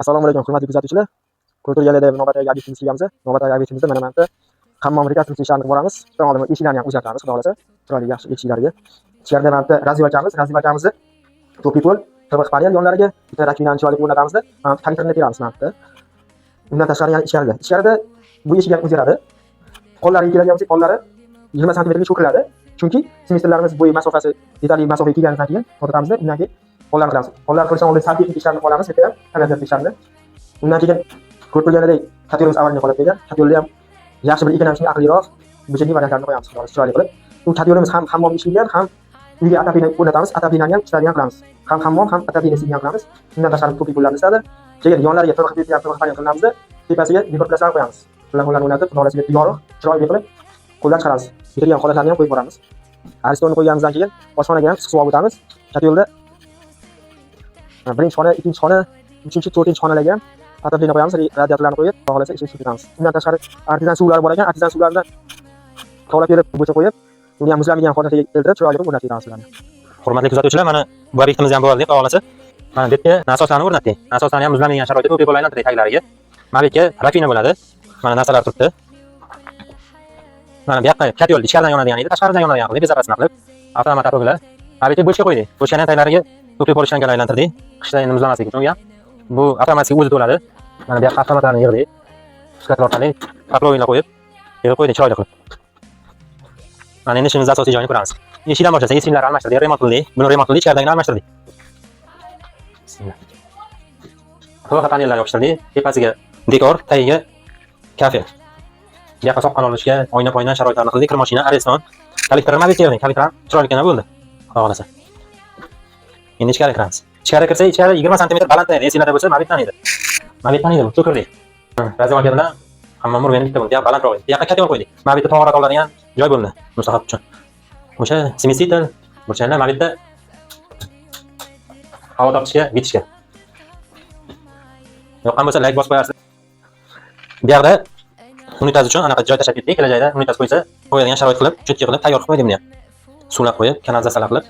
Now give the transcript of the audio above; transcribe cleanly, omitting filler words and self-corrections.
Assalomu alaykum, hurmatli kuzatuvchilar. Ko'rib turganlaridek, navbatdagi obyektimizga kelganmiz. Navbatdagi obyektimizda mana bu yerda hammom rekonstruksiya ishlarini qilib boramiz. Shundan oldin eshiklarni ham o'zgartiramiz, xudo xohlasa. Chiroyli, yaxshi eshiklariga. Ichkarida mana bu yerda раздевалка miz, раздевалка mizni тёплый pol, ТВХ panel yonlariga bitta раковина ni chiroyli o'rnatamiz. Mana bu kollektorni teramiz mana bu yerda. Undan tashqari yana ichkarida. Ichkarida bu eshik ham o'zgaradi. Pollariga keladigan bo'lsak, pollari 20 santimetrga cho'kiladi. Chunki смеситель larimiz bo'yi masofasi yetarli masofaga kelganidan keyin to'xtatamizda, undan keyin pollarni qilamiz. Pollarni qilishdan oldin santexnik ishlarini qilamiz, bu yerda ham kanalizatsiya ishlarini. Undan keyin ko'rib turganidek, котёл imiz avvalgi holatda ekan. Котёл ni ham yaxshi bir экономичный, aqlliroq, byudjetli variantlarini qo'yamiz, xudo xohlasa, chiroyli qilib. U котёл imiz ham hammomga ishlaydigan, ham uyga отопление o'rnatamiz, отопление ni ham ishlaydigan qilamiz. Ham hammom, ham отопление ishlaydigan qilamiz. Undan tashqari тёплый pollarni ishladi. Keyin yonlariga TVX ham TVX panel qilamizda, tepasiga dekor plaslarni qo'yamiz. Plafonlarni o'rnatib, xudo xohlasa, yorug', chiroyli qilib qo'ldan chiqaramiz. Bitirgan holatlarni ham qo'yib boramiz. Aristonni qo'yganimizdan keyin oshxonaga ham issiq suv olib o'tamiz. Котёл da birinchi xona, ikkinchi xona, uchinchi, to'rtinchi xonalarga ham отопление qo'yamiz, radiatorlarni qo'yib, xudo xohlasa, ishga tushiramiz. Undan tashqari artezan suvlari bor ekan, artezan suvlaridan kovlab kelib, bo'cha qo'yib, uni ham muzlamagan holatga keltirib, chiroyli qilib o'rnatib beramiz ularni. Hurmatli kuzatuvchilar, mana bu obyektimizni ham bo'ldik, xudo xohlasa. Mana bu yerga nasoslarni o'rnatdik. Nasoslarni ham muzlamaydigan sharoitda тёплый pol aylantirdik taglariga. Mana bu yerga раковина bo'ladi. Mana narsalar turibdi. Mana bu yoqqa котёл ichkaridan yonadigan edi, tashqaridan yonadigan qildik, безопасно qilib. Avtomat топок lar. Mana bu yerga bochka qo'ydik. Bochkani ham taglariga тёплый pol шланг lar aylantirdik. Qishda endi muzlamasligi uchun u ham. Bu avtomatik o'zi to'ladi. Mana bu yoqqa avtomatlarni yig'dik. Shkatlar orqali поплавок lar qo'yib, yig'ib qo'ydik chiroyli qilib. Mana endi ishimizni asosiy joyini ko'ramiz. Eshikdan boshlasak, eshiklarni almashtirdik, remont qildik. Buni remont qildik, ichkaridagini almashtirdik. Bismillah. TVX panellar yopishtirdik. Tepasiga dekor, tagiga kafel. Bu yoqqa soqqan olishga oyna poyna sharoitlarni qildik. Kir mashina, Ariston. Kollektorni mana bu yerga yig'dik. Kollektor ham chiroyli bo'ldi. Xudo xohlasa. Endi ichkari kiramiz. Ichkari kirsak, ichkari 20 sm balandda edi. Esinglarda bo'lsa, mana bu yerdan edi. Mana bu yerdan edi, bu cho'kirdik. Раздевалка bilan hammom уровень bitta bo'ldi. Bu yoq balandroq edi. Bu yoqqa котёл qo'ydik. Mana bu yerda tahorat oladigan joy bo'ldi. Mustahab uchun. O'sha смеситель, burchaklar, mana bu yerda havo tortishga, bitishga. Yoqqan bo'lsa, layk bosib qo'yarsiz. Bu yoqda unitaz uchun anaqa joy tashlab ketdik. Kelajakda unitaz qo'ysa, qo'yadigan sharoit qilib, чётко qilib tayyor qilib qo'ydik buni ham. Suvlar qo'yib, kanalizatsiyalar qilib.